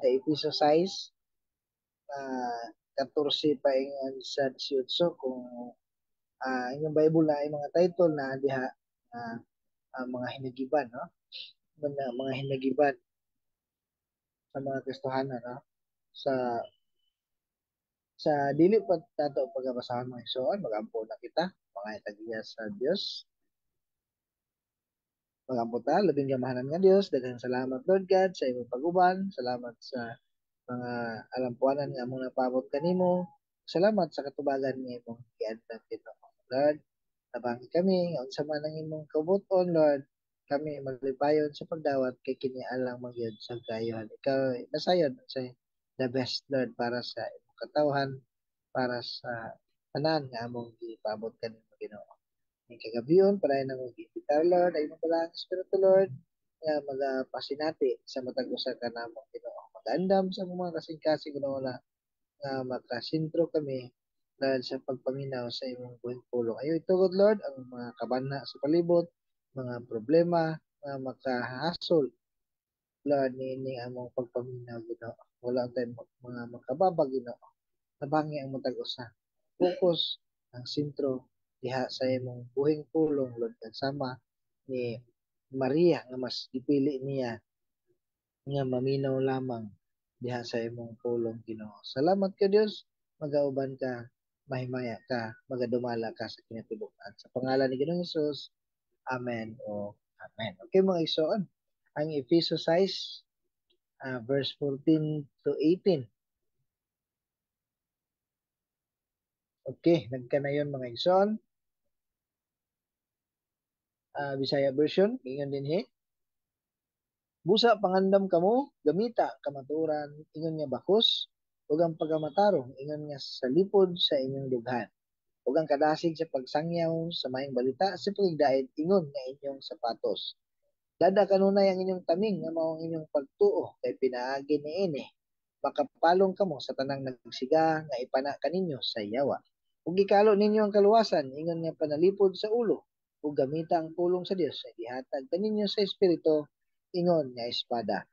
Sa Efeso 6, 14 paingon sa 18, kung inyong Bible na ay mga title na diha, mga hinagiban, no? Mga hinagiban sa mga Kristohanon, no? Sa dili pa tato pagabasahan, mga igsoon, magampo na kita, mga itagiya sa Dios. Magampo ta. Labing gamahanan nga Dios, daghang salamat, Lord God, sa imong pag-uban, salamat sa mga alampuanan nga among napabot kanimo. Salamat sa katubagan nga imong giandam, Ginoo. Lord, tabangi kami nga unsa man ang imong kabuoton, Lord, kami malipayon sa pagdawat kay kini alang man gyud sa kaayohan. Ikaw nasayon sa the best, Lord, para sa imong katawhan, para sa tanan nga among gipaabot kanimo, Ginoo. Ning kagabion, padayon namong giimbitar, Lord, ang imong Balaang Espiritu, Lord, nga magapasinati sa matag usa kanamo, Ginoo. Magandam sa among mga kasing-kasing, Ginoo, na nga makasentro kami dahil sa pagpaminaw sa imong buhing pulong. Ayo itugod, Lord, ang mga kabana sa palibot, mga problema nga makahasol, Lord, niining among pagpaminaw, Ginoo. Wala tay mga makababag, Ginoo. Tabangi ang matag usa. Focus ang sentro diha sa imong buhing pulong, Lord, sama ni Maria nga mas gipili niya nga maminaw lamang diha sa imong pulong, Ginoo. Salamat ka, Dios, magauban ka, mahimaya ka, magadumala ka sa kinatibuk-an. Sa pangalan ni Ginoong Hesus. Amen o Amen. Okay, mga igsoon, ang Efeso 6, verse 14 to 18. Okay, nagkanayon, mga igsoon. Bisaya version, ingon din he. Busa pangandam kamo, gamita kamatuoran ingon nga bakos, ug ang pagkamatarong ingon nga salipod sa inyong dughan, ug ang kadasig sa pagsangyaw sa maayong balita sa pagdaid ingon nga inyong sapatos. Dada kanunay ang inyong taming nga mao ang inyong pagtuo, kay pinaagi niini makapalong kamo sa tanang nagsiga nga ipana kaninyo sa yawa. Ug gikalo ninyo ang kaluwasan ingon nga panalipod sa ulo, ug gamita ang pulong sa Dios nga gihatag kaninyo sa Espiritu ingon nga espada.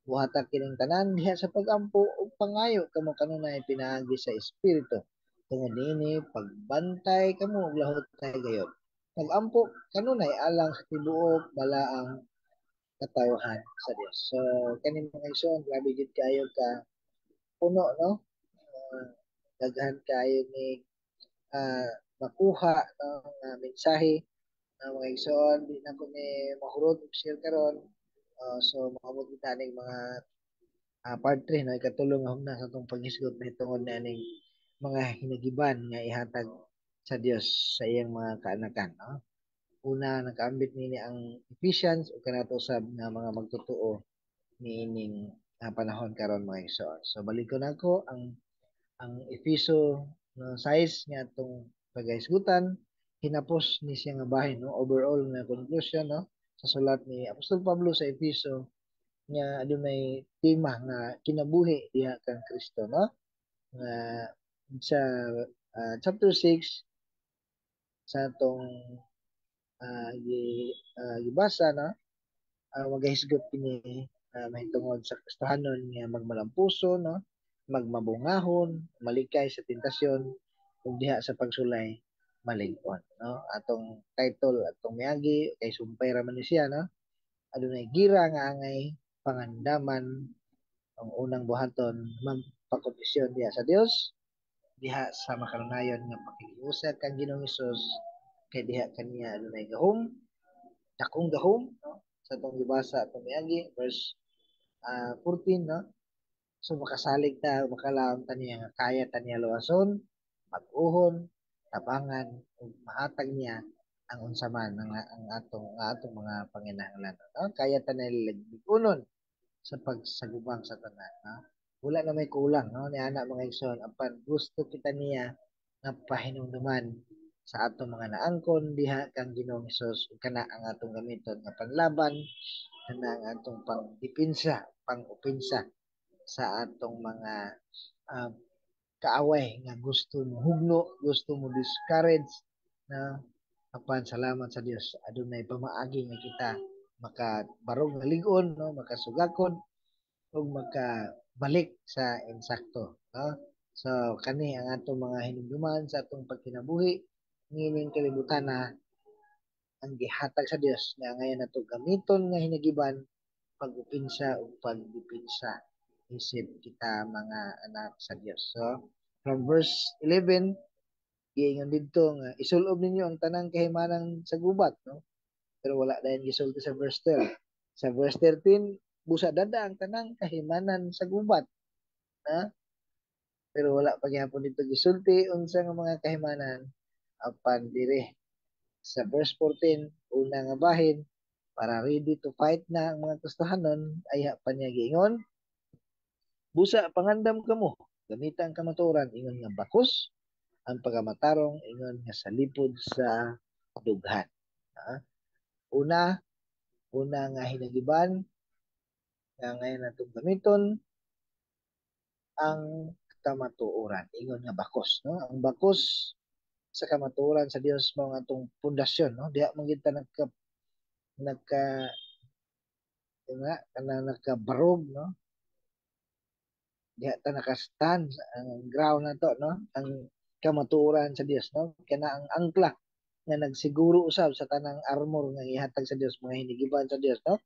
Buhata kining tanan diha sa pagampo ug pangayo kamo kanunay pinaagi sa Espiritu. Tungod niini pagbantay kamo og lahotay gayod. Pagampo kanunay alang sa tibuok balaang katawhan sa Dios. So kani, mga igsoon, grabe gid kayo ka puno, no? Daghan kayo ni makuha, no, nga mensahe na, mga igsoon, di na ko ni mahurot og share karon. So maabot kita ning mga part 3, no, ikatulong nga hugna sa atong paghisgot mahitungod na aning mga hinagiban nga ihatag sa Dios sa iyang mga kaanakan, no? Una, nakaambit nini ang Ephesians ug kanato sab nga mga magtotoo niining panahon karon, mga igsoon. So balikon nako ang Efeso, no, 6 nga atong pagahisgutan, hinapos ni siya nga bahin, no, overall nga conclusion, no, sa sulat ni Apostol Pablo sa Efeso nga adunay tema nga kinabuhi diha kang Kristo, no, nga sa chapter 6 sa atong gibasa, no, magahisgot kini mahitungod sa Kristohanon nga magmalampuso, no, magmabungahon, malikay sa tentasyon ug diha sa pagsulay malig-on, no. Atong title atong miagi kay sumpay ra man ni siya, no, adunay gira nga angay pangandaman. Ang unang buhaton, magpakombisyon diha sa Dios, diha sa makanunayon nga pakikiusap kang Ginoong Hesus, kay diha kaniya adunay gahom, dakong gahom, no, sa atong gibasa atong miagi verse 14, no. So makasalig ta, makalaom ta niya nga kaya ta niya luwason, mag-uhon, tabangan ug mahatag niya ang unsa man ang atong mga panginahanglan, no? Kaya ta niya lig-unon sa pagsagubang sa tanan, no? Wala na may kulang, no, ni ana, mga igsoon, apan gusto kita niya nga pahinumduman sa atong mga naangkon diha kang Ginoong Hesus, ug kana ang atong gamiton nga panlaban, kana ang atong pangdepensa, pang-opensa sa atong mga kaaway nga gusto mo hugno, gusto mo discourage, na. Apan salamat sa Dios, adunay pamaagi nga kita makabarog nga lig-on, no, makasugakod ug maka Balik sa insakto, no? So kani ang atong mga hinumduman sa atong pagkinabuhi niining kalibutan na ang gihatag sa Dios nga ngayon nato gamiton nga hinagiban pag-upinsa ug pagdepensa isip kita mga anak sa Dios. So from verse 11, giingon didto nga isulob ninyo ang tanang kahimanan sa gubat, no? Pero wala dayon gisulti sa verse 12. Sa verse 13, busa dada ang tanang kahimanan sa gubat. Ha? Pero wala pa gihapon dito gisulti unsa nga mga kahimanan, apan dire sa verse 14, una nga bahin, para ready to fight na ang mga Kristohanon, ay pa niya giingon, "Busa pangandam kamo, gamita ang kamatuoran ingon nga bakos, ang pagkamatarong ingon nga salipod sa dughan." Ha? Una, una nga hinagiban nga ngayon natong gamiton ang kamatuoran ingon nga bakos, no? Ang bakos sa kamatuoran sa Dios mao ang atong pundasyon, no? Diha man gid ta nagka nagka nga kana nakabarog, no? Diha ta naka-stand ang ground nato, no? Ang kamatuoran sa Dios, no? Kana ang angkla nga nagsiguro usab sa tanang armor nga gihatag sa Dios, mga hinigiban sa Dios, no?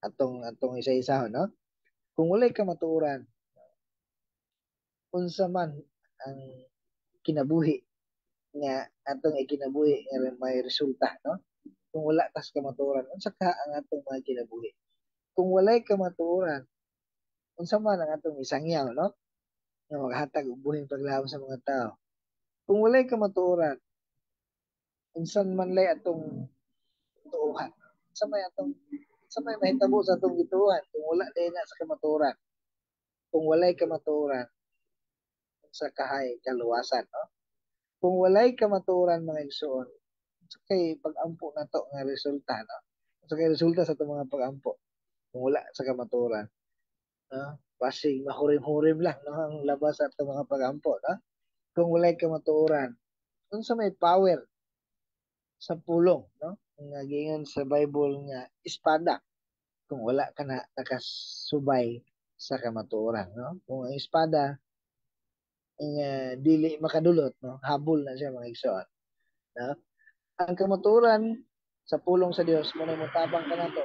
Atong isa-isa, no? Kung walay kamatuoran, unsa man ang kinabuhi nga atong ikinabuhi nga may resulta, no? Kung wala tas kamatuoran, unsa ka ang atong mga kinabuhi? Kung walay kamatuoran, unsa man ang atong isangyaw, no, nga maghatag og buhing paglahom sa mga tao? Kung walay kamatuoran, unsan man lay atong tuohan? Unsa may mahitabo sa atong gituohan kung wala diay na sa kamatuoran? Kung walay kamatuoran, unsa kahay kaluwasan, no? Kung walay kamatuoran, mga igsoon, unsa kay pag-ampo nato nga resulta, no? Unsa kay resulta sa atong mga pag-ampo kung wala sa kamatuoran, no? Basig mahurim-hurim lang, no, ang labas sa atong mga pag-ampo, no? Kung walay kamatuoran, unsa may power sa pulong, no, nga giingon sa Bible nga espada, kung wala ka na nakasubay sa kamatuoran, no? Kung ang espada nga dili makadulot, no, habol na siya, mga igsoon, no? Ang kamatuoran sa pulong sa Dios mo na motabang kanato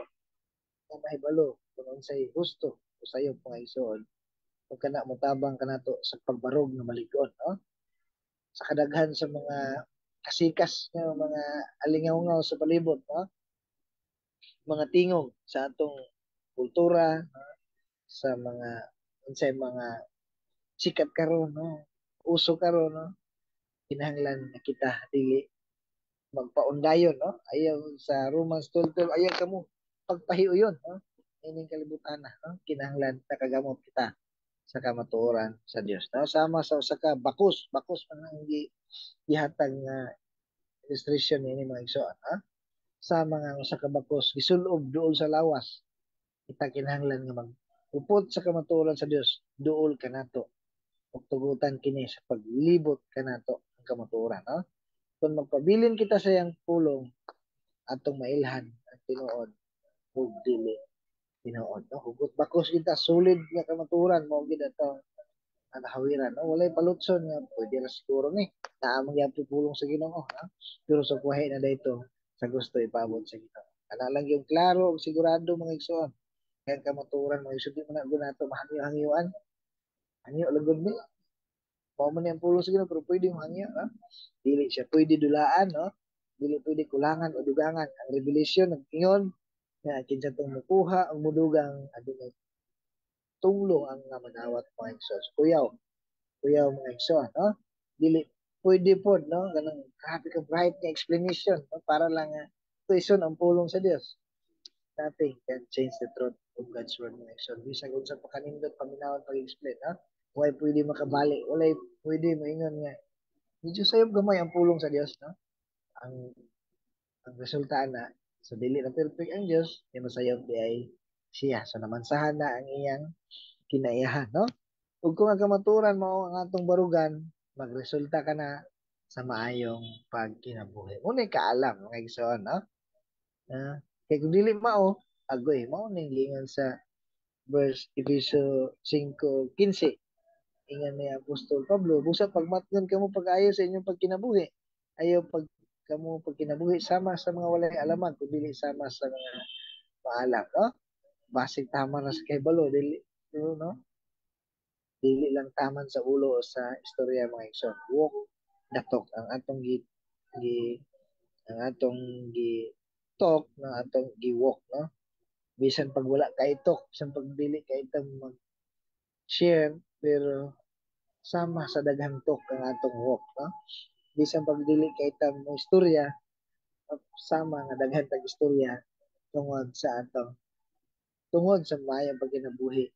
nga mahibalo kung unsay husto o sayop, mga igsoon, ug kana motabang kanato sa pagbarog nga malig-on, no, sa kadaghan sa mga kasikas nga mga alingaw-ngaw sa palibot, no, mga tingog sa atong kultura, no? Sa mga unsay mga sikat karon, no, uso karon, no? Kinahanglan nga kita dili magpaundayon, no? Ayaw sa Romans 12:12, ayaw kamo pagpahiuyon, no, ining kalibutan na, no? Kinahanglan nakagamot kita sa kamatuoran sa Dios, no? Sama sa usa ka bakos. Bakos man ang gihatag nga illustration niini, mga igsoon, ha? Sama nga usa ka bakos gisulob duol sa lawas, kita kinahanglan nga magupot sa kamatuoran sa Dios duol kanato ug tugutan kini sa paglibot kanato ang kamatuoran, no? Kung magpabilin kita sa iyang pulong, atong mailhan ang tinuod ug dili tinuod, no? Hugot bakos kita, solid nga kamatuoran mao gid ato ang hawiran, no? Walay palutson nga pwede ra siguro ni naa man gyapon pulong sa Ginoo, no? Pero sa kuhay na dayto sa gusto ipaabot sa Ginoo. Ana lang yung klaro ug sigurado, mga igsoon. Kaya ang kamatuoran, mga igsoon, di man na gud nato mahangyo-hangyuan. Hangyo lang gud ni. Mao man ang pulong sa Ginoo, pero pwede mo hangyo, no? Dili siya pwede dulaan, no? Dili pwede kulangan o dugangan. Ang Revelation nag-ingon nga kinsa tong mukuha ang mudugang, adunay tunglo ang nga manawat, mga igsoon. So, kuyaw. Kuyaw, mga igsoon, no? Dili pwede pod, no? Ganang grabe ka bright nga explanation, no? Para lang nga tuison ang pulong sa Dios. Nothing can change the truth of God's word, mga igsoon. Bisag unsa pa kanindot paminawon pag-explain, no? Walay pwede makabali, walay pwede moingon nga medyo sayop gamay ang pulong sa Dios, no? Ang resulta na, so dili na perfect ang Dios, di masayop di ay siya. So namansahan na ang iyang kinaiyahan, no? Ug kung ang kamatuoran mao ang atong barugan, magresulta ka na sa maayong pagkinabuhi. Muna kaalam, mga igsoon, no? Kay kung dili mao, agoy, mao ning giingon sa Verse Efeso 5:15. Ingon ni Apostol Pablo, "Busa pagmatngon kamo pag-ayo sa inyong pagkinabuhi. Ayaw pag kamo pagkinabuhi sama sa mga walay alaman, kun dili sama sa mga maalam," no? Basig tama na sa kahibalo, dili, no? Dili lang taman sa ulo o sa istorya, mga igsoon. Walk the talk ang atong gi, gi ang atong gi talk na atong gi walk, no? Bisan pag wala kay talk, bisan pag dili kay mag share, pero sama sa daghang talk ang atong walk, no? Bisan pag dili kay ta mo istorya, sama nga daghan tag istorya tungod sa atong, tungod sa maayong pagkinabuhi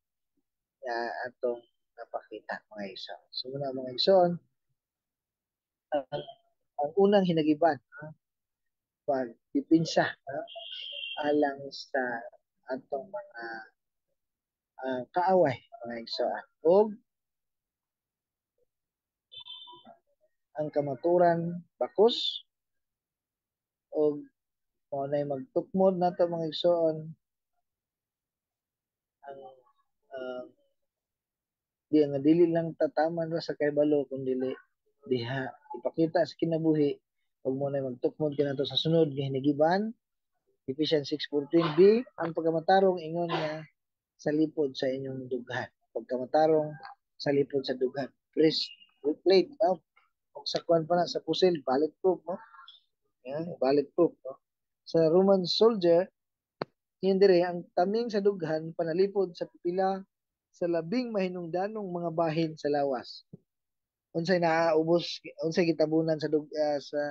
nga atong napakita, mga igsoon. So muna, mga igsoon, ang unang hinagiban, no? Pagdipinsa, no? Alang sa atong mga kaaway, mga igsoon. Og ang kamaturan bakos og mao nay magtukmod nato, mga igsoon, ang di nga dili lang tataman ra sa kahibalo kun dili diha ipakita sa kinabuhi, ug mo nay magtukmod kanato sa sunod nga hinigiban, Ephesians 6:14b, ang pagkamatarong ingon nga sa lipod sa inyong dughan. Pagkamatarong sa lipod sa dughan. Breastplate, no? Ug sa kwan pa na sa pusil, bulletproof, no? Yeah, bulletproof, no? Sa Roman soldier, yun dire, ang taming sa dughan panalipod sa pipila sa labing mahinungdanong mga bahin sa lawas. Unsay naaubos, unsay gitabunan sa sa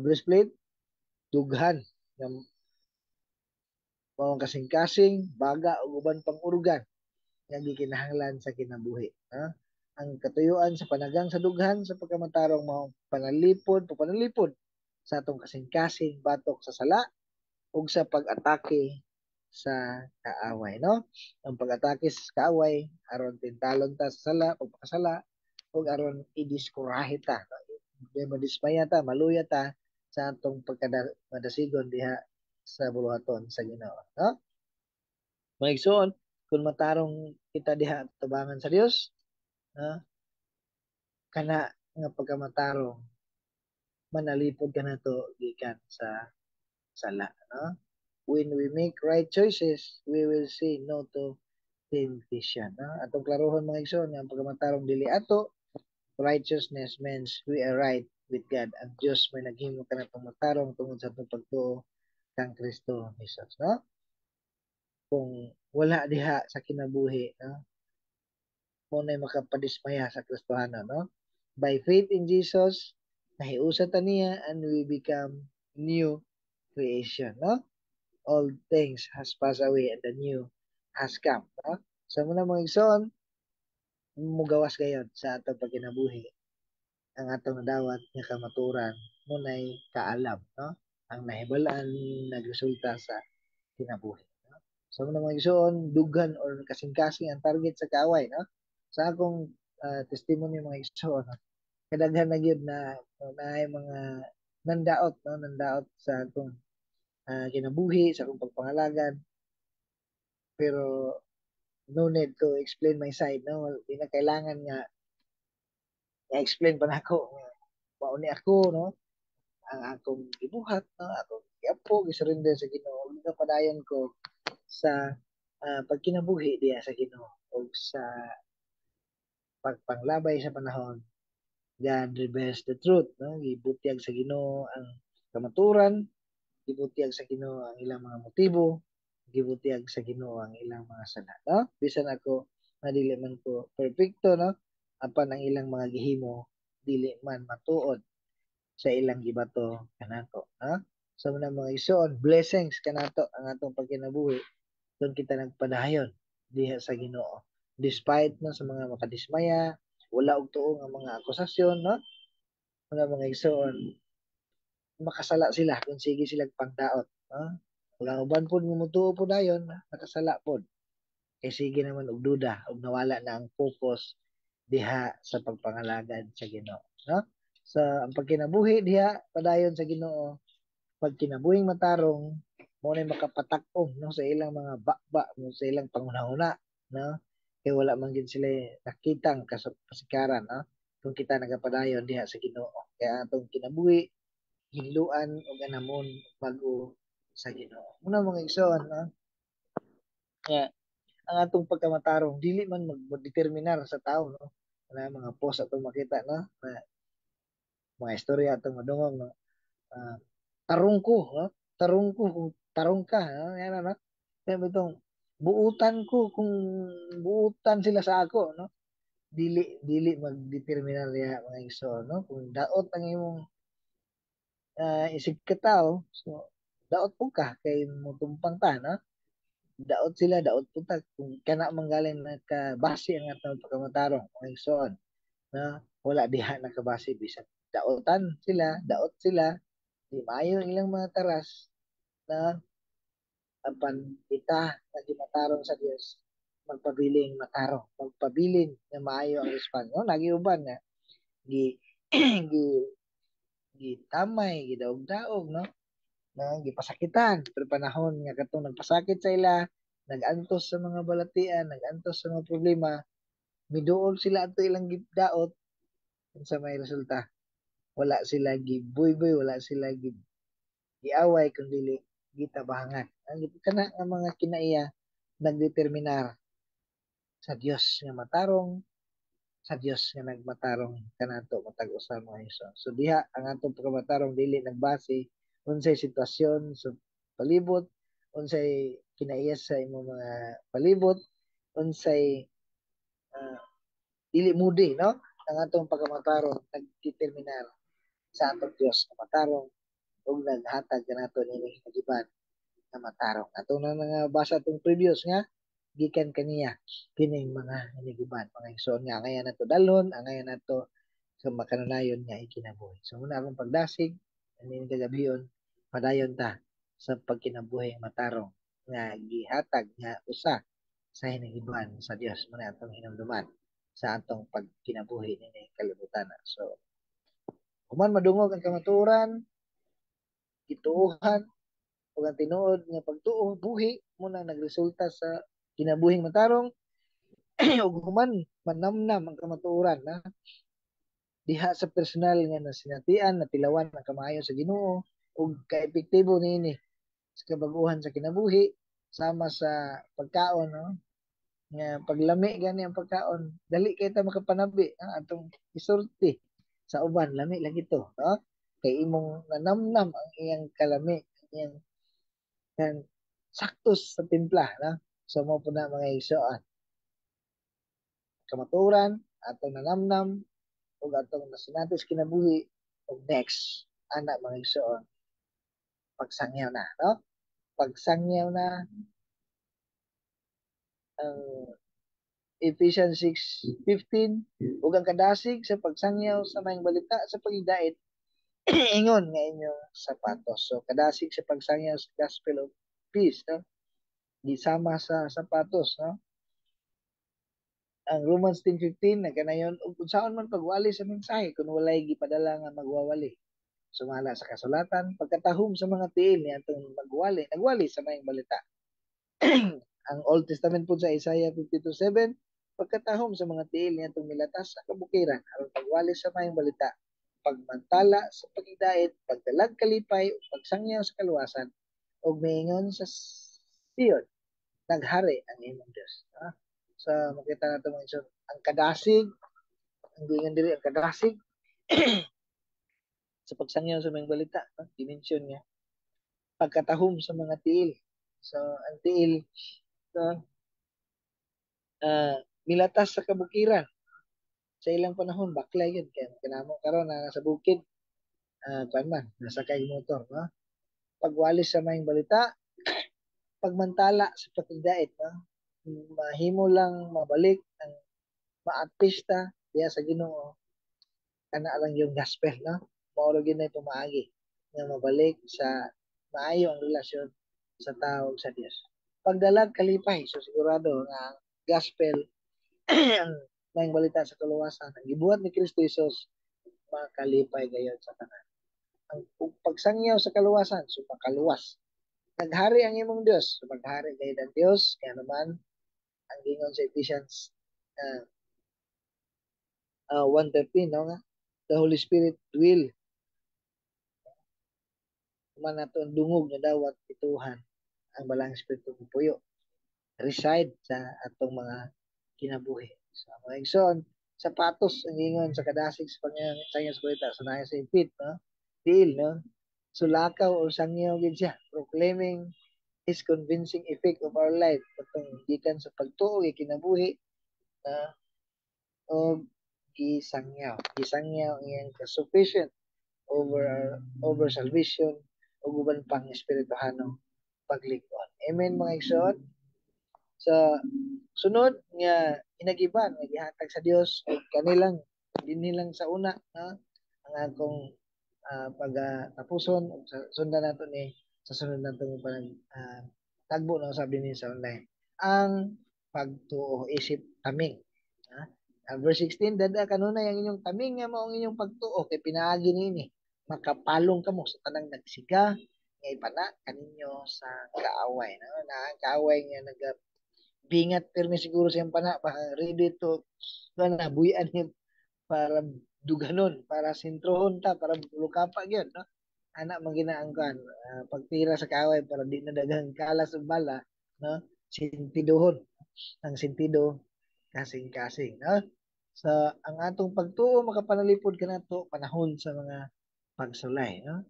breastplate? Dughan nga mao kasing-kasing, baga ug uban pang organ nga gikinahanglan sa kinabuhi. Ha? Ang katuyuan sa panagang sa dughan sa pagkamatarong mao panalipod, panalipod sa atong kasing-kasing batok sa sala ug sa pag-atake sa kaaway, no? Ang pag-atake sa kaaway aron tintalon ta sa sala, pagpakasala, ug aron i-discourage ta, no? Di madismaya ta, maluya ta sa atong pagkamadasigon diha sa buluhaton sa Ginoo, no? Mga igsoon, kung matarong kita diha tubangan sa Dios, no? Kana nga pagkamatarong manalipod kanato gikan sa sala, no? When we make right choices, we will say no to temptation, no? Atong klarohon, mga igsoon, nga ang pagkamatarong dili ato. Righteousness means we are right with God. Ang Dios may naghimo kanatong matarong tungod sa atong pagtuo kang Kristo Jesus, no? Kung wala diha sa kinabuhi, no? Mo nay makapadismaya sa Kristohano, no? By faith in Jesus, nahiusa ta niya and we become new creation, no? All things has passed away and the new has come, no? So muna, mga igsoon, mugawas gayon sa atong pagkinabuhi ang atong nadawat nga kamaturan munay kaalam, no? Ang nahibalaan nagresulta sa kinabuhi, no? So muna, mga igsoon, dughan or kasing-kasing ang target sa kaaway, no? Sa akong testimony, mga igsoon, no? Kadaghan na gyud na naay mga nandaot, no? Nandaot sa akong kinabuhi, sa akong pagpangalagad. Pero no need to explain my side, no? Di na kailangan nga i-explain pa nako nga mao ni ako, no? Ang akong gibuhat, no? Akong giapo, gisurrender sa Ginoo. Ug padayon ko sa pagkinabuhi diha sa Ginoo ug sa pagpanglabay sa panahon, God reveals the truth, no? Gibutyag sa Ginoo ang kamaturan, gibutyag sa Ginoo ang ilang mga motibo, gibutyag sa Ginoo ang ilang mga sala, no? Bisan ako nga dili man ko perfecto, no? Apan ang ilang mga gihimo dili man matuod sa ilang gibato kanato, no? So mga igsoon, blessings kanato ang atong pagkinabuhi kung kita nagpadayon diha sa Ginoo. Despite, no, sa mga makadismaya, wala og tuo nga mga akusasyon, no? Mga igsoon, makasala sila kung sige sila pangdaot, no? Wala uban pod nga motuo po dayon, nakasala pod. Kay sige naman og duda ug nawala na ang focus diha sa pagpangalagad sa Ginoo, no? Sa ang pagkinabuhi diha padayon sa Ginoo, pagkinabuhing matarong Mao na makapatak-om, no, sa ilang mga baba no, sa ilang panghunahuna, no, kay wala man gid sila nakitang kasikaran, no, kung kita nagapadayon diha sa Ginoo. Kaya atong kinabuhi hinluan og anamon bag-o sa Ginoo. Muna, mga igsoon, no, nga ang atong pagkamatarong dili man magdeterminar sa tao, no, na mga post atong makita, no, na mga istorya atong madungog, no, tarong ko, no, tarong ko kung tarong ka, no, yan, no, kaya itong buutan ko kung buutan sila sa ako, no. Dili dili magdeterminar diha, mga igsoon, no. Kung daot ang imong isig ka tao, so daot po ka kay motumpang ta, no. Daot sila, daot po ta. Kung kana manggaling nakabase ang atong pagkamatarong, mga igsoon, no, wala diha nakabase. Bisan daotan sila, daot sila, di maayo ilang mga taras na, apan kita nga gimatarong sa Dios, magpabiling matarong, magpabilin nga maayo ang response, no. Nagiuban nga gi gi gitamay, gidaog-daog, no, na gipasakitan, pero panahon nga katong nagpasakit sa ila, nag-antos sa mga balatian, nag-antos sa mga problema, miduol sila ato ilang gidaot, unsa may resulta? Wala sila gibuyboy, wala sila giaway, kun dili gitabangan. Ang kana nga mga kinaiya nagdeterminar sa Dios nga matarong, sa Dios nga nagmatarong kanato matag usa, mga igsoon. So diha ang atong pagkamatarong dili nagbase unsay sitwasyon sa palibot, unsay kinaiya sa imong mga palibot, unsay dili mudi, no? Ang atong pagkamatarong nagdeterminar sa atong Dios nga matarong ug naghatag kanato niini hinagiban nga matarong. Ato na nga basa atong previous nga gikan kaniya kining mga hinigiban, mga igsoon, nga angayan nato dalhon, angayan nato sa makanunayon nga ikinabuhi. So muna akong pagdasig ani kagabion, padayon ta sa pagkinabuhi matarong nga gihatag nga usa sa hinigiban sa Dios. Muna atong hinumduman sa atong pagkinabuhi niini kalibutan. So human madungog ang kamatuoran, gituohan ug ang tinuod nga pagtuo buhi mo na nagresulta sa kinabuhing matarong, ug human manamnam ang kamatuoran na diha sa personal nga nasinatian, natilawan ang kamaayo sa Ginoo ug kaepektibo niini sa kabaguhan sa kinabuhi, sama sa pagkaon, no, nga paglami gani ang pagkaon, dali kay ta makapanabi ang atong isulti sa uban, "Lami lagi to," no, kay imong nanamnam ang iyang kalami, ang iyang kan sakto sa timpla, no. So mo po na, mga igsoon, kamatuoran atong nanamnam ug atong nasinati sa kinabuhi, ug next ana, mga igsoon, pagsangyaw na, no, pagsangyaw na. Ang Ephesians 6:15, "Ug ang kadasig sa pagsangyaw sa maayong balita sa pagidait ingon nga inyong sapatos." So kadasig sa pagsangyaw sa gospel of peace, no, gisama sa sapatos, no. Ang Romans 10:15 nagkanayon, "Ug unsaon man pagwali sa mensahe kung walay gipadala nga magwawali? Sumala sa kasulatan, pagkatahom sa mga tiil ni atong magwali, nagwali sa maayong balita." Ang Old Testament po sa Isaiah 52:7, "Pagkatahom sa mga tiil ni atong milatas sa kabukiran aron pagwali sa maayong balita, pagmantala sa pagidait, pagdalag kalipay, ug pagsangyaw sa kaluwasan, ug miingon sa Sion, 'Naghari ang imong Dios.'" Ah, so makita nato, mga igsoon, ang kadasig, ang giingon diri, ang kadasig sa pagsangyaw sa maayong balita, no? Dimension niya pagkatahom sa mga tiil. So ang tiil, no, milatas sa kabukiran sa ilang panahon, baklay yun, kaya kanamo karon na nasa bukid, kuan man nasa kay motor, no, pagwali sa maayong balita, pagmantala sa pagdait, no, mahimo lang mabalik ang maartista diya sa Ginoo kana lang yung gospel, no. Mao ra gyud na pamaagi nga mabalik sa maayo ang relasyon sa tao sa Dios. Pagdalag kalipay. So sigurado nga ang gospel, ang maayong balita sa kaluwasan, ang gibuhat ni Kristo Jesus, makalipay gayon sa tanan. Ang pagsangyaw sa kaluwasan, so makaluwas Naghari ang imong Dios. So, maghari kay ang Dios, kaya naman ang gingon sa Ephesians 1:13, no, nga the Holy Spirit will man nato ang dungog nga dawat ituhan ang Balaang Espiritu puyo reside sa atong mga kinabuhi. So, mga igsoon, sapatos ang ingon sa kadasig sa Panginoon sa iyang salita sa naya sa feet, no? Deal, no? So lakaw o sangyaw gid siya, proclaiming His convincing effect of our life katong gikan sa pagtuo kinabuhi na og gisangyaw. Gisangyaw ang iyang sufficient over salvation ug uban pang espirituhanong paglig-on. Amen, mga igsoon. Sa sunod nga hinagiban nga gihatag sa Dios og kanilang dinhi lang sa una, no? Ang akong pagtapuson ug sundan nato ni sa sunod natong panag tagbo na usab dinhi sa online ang pagtuo isip taming. Ha? Verse 16, "Dada kanunay ang inyong taming nga mao ang inyong pagtuo kay pinaagi niini makapalong kamo sa tanang nagsiga nga ipana kaninyo sa kaaway," no? Na ang kaaway nga naga bingat pirmi siguro sa iyang pana, baka ready to na buyan ni para duganon, para sintrohon ta, para lukapa gyud, no? Ana man gina ang kan pagtira sa kaaway para di na daghang kalas ug bala, no? Sintidohon ang sentido kasing-kasing, no? So ang atong pagtuo makapanalipod kanato panahon sa mga pagsulay, no?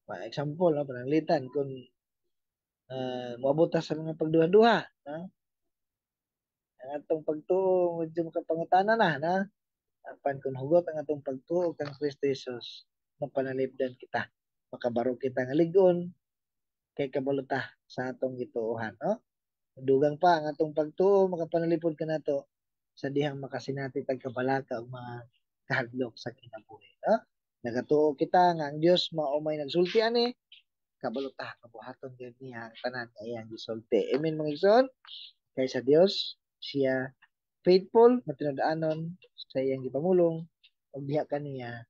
For example, no, pananglitan kung moabot ta sa mga pagduha-duha, no? Ang atong pagtuo medyo makapangutana na, na apan kung hugot ang atong pagtuo kang Kristo Jesus, mapanalipdan kita, makabarog kita nga lig-on kay kabalo ta sa atong gituohan, no? Dugang pa, ang atong pagtuo makapanalipod kanato sa dihang makasinati tag kabalaka ug mga kahadlok sa kinabuhi, no? Nagatuo kita nga ang Dios mao may nagsulti ani, kabalo ta kabuhaton gyud niya ang tanan nga iyang gisulti. Amen, mga igsoon. Kay sa Dios siya faithful, matinud-anon sa iyang gipamulong ug diha kaniya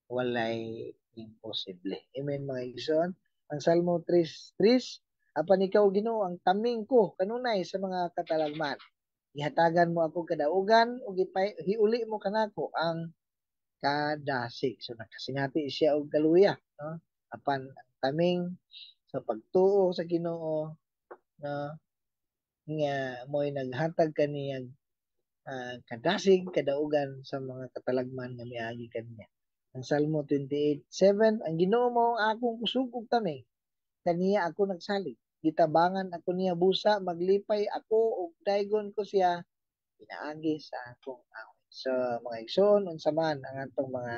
walay imposible. Amen, mga igsoon. Ang Salmo 3:3, "Apan ikaw, Ginoo, ang taming ko kanunay sa mga katalagman. Gihatagan mo ako kadaugan ug hiuli mo kanako ang kadasig." So nakasinati siya og kaluya, no? Apan ang taming sa pagtuo sa Ginoo, no, nga mo'y naghatag kaniya kadasig, kadaugan sa mga katalagman nga miagi kaniya. Ang Salmo 28:7, "Ang Ginoo mao ang akong kusog ug taming, kaniya ako nagsalig. Gitabangan ako niya busa, maglipay ako ug daygon ko siya pinaagi sa akong awit." So mga igsoon, unsa man ang atong mga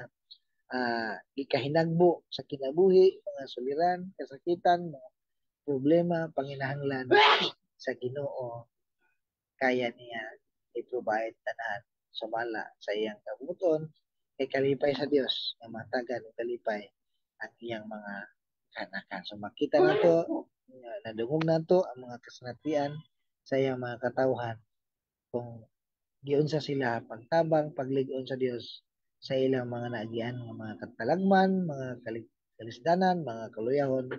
gikahinagbo sa kinabuhi, mga suliran, kasakitan, mga problema, panginahanglan sa Ginoo, kaya niya i-provide tanan sumala sa iyang kabuton kay kalipay sa Dios nga matagan og kalipay ang iyang mga kanakan. So makita nato, nadungog nato ang mga kasinatian sa iyang mga katawhan kung giunsa sila pagtabang, paglig-on sa Dios sa ilang mga naagian nga mga katalagman, mga kalisdanan, mga kaluyahon,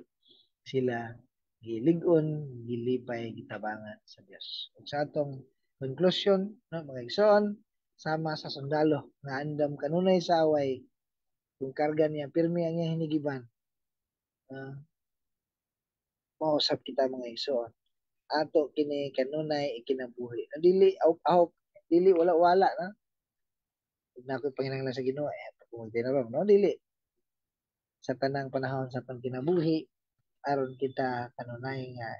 sila gilig-on, gilipay, gitabangan sa Dios. Ug sa atong conclusion, no, mga igsoon, sama sa sundalo nga andam kanunay sa away, kung karga niya pirmi ang iyang hinigiban, mausap kita, mga igsoon. Ato kini kanunay ikinabuhi. No, dili awp-awp, dili wala-wala, no? Ug na ako'y panginahanglan sa Ginoo eh pag magtinarong, no, dili. Sa tanang panahon sa atong kinabuhi aron kita kanunay nga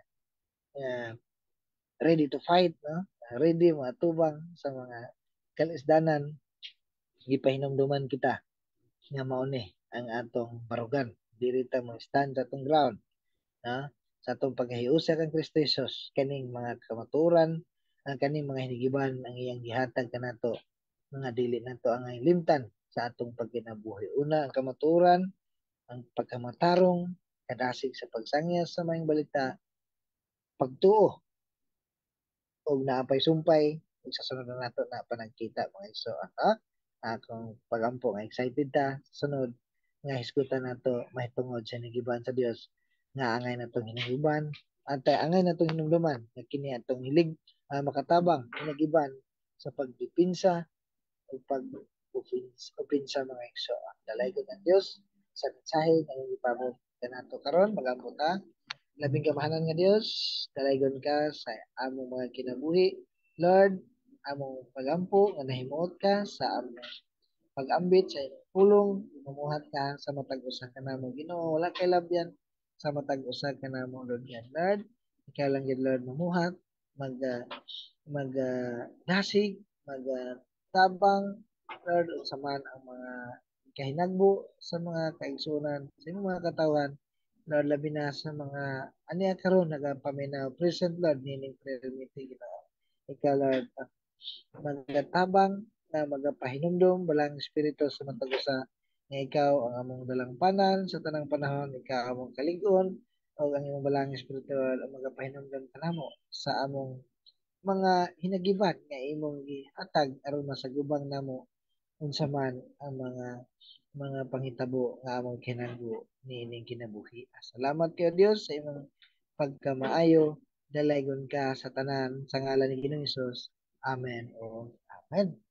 ready to fight, no? Ready matubang sa mga kalisdanan, gipahinumduman kita nga mao ni ang atong barugan. Diri ta mo stand sa atong ground, no? Sa atong paghiusa kang Kristo Jesus, kaning mga kamatuoran, ang kaning mga hinigiban ang iyang gihatag kanato nga dili nato ang limtan sa atong pagkinabuhi. Una, ang kamatuoran, ang pagkamatarong, kadasig sa pagsangya sa maayong balita, pagtuo og naapay sumpay ug sa sunod na nato na panagkita, mga igsoon, ha? Akong pagampo nga excited ta sa sunod nga hisgutan nato mahitungod sa hinigiban sa Dios. Nga angay natong hinumduman at angay natong hinumduman nga kini atong hilig makatabang hinagiban sa pagdepinsa o pag opinsa, mga igsoon. Dalaygon ang Dios sa mensahe nga imong gipabot kanato karon. Magampo ta. Labing kamahalan nga Dios, dalaygon ka sa among mga kinabuhi. Lord, among pagampo nga nahimuot ka sa among pag-ambit sa imong pulong, mamuhat ka sa matag usa kanamo. Ginoo, wala kay labyan sa matag usa kanamo, Lord God. Lord, ikaw lang gyud, Lord, mamuhat, mag mag dasig, mag tabang, Lord, unsa man ang mga kahinagbo sa mga kaigsuonan, sa imong mga katawhan, Lord, labi na sa mga ania karon nagapaminaw present, Lord, nining prayer meeting, Ginoo. Ikaw, Lord, magatabang na magapahinumdom Balaang Espiritu sa matag usa nga ikaw ang among dalangpanan sa tanang panahon, ikaw among kalig-on, ug ang imong Balaang Espiritu ang magapahinumdom kanamo sa among mga hinagiban nga imong gihatag aron masagubang namo unsa man ang mga panghitabo nga among kinahanglan niining kinabuhi. Salamat kayo, Dios, sa imong pagkamaayo. Dalaygon ka sa tanan sa ngalan ni Ginoong Hesus. Amen o Amen.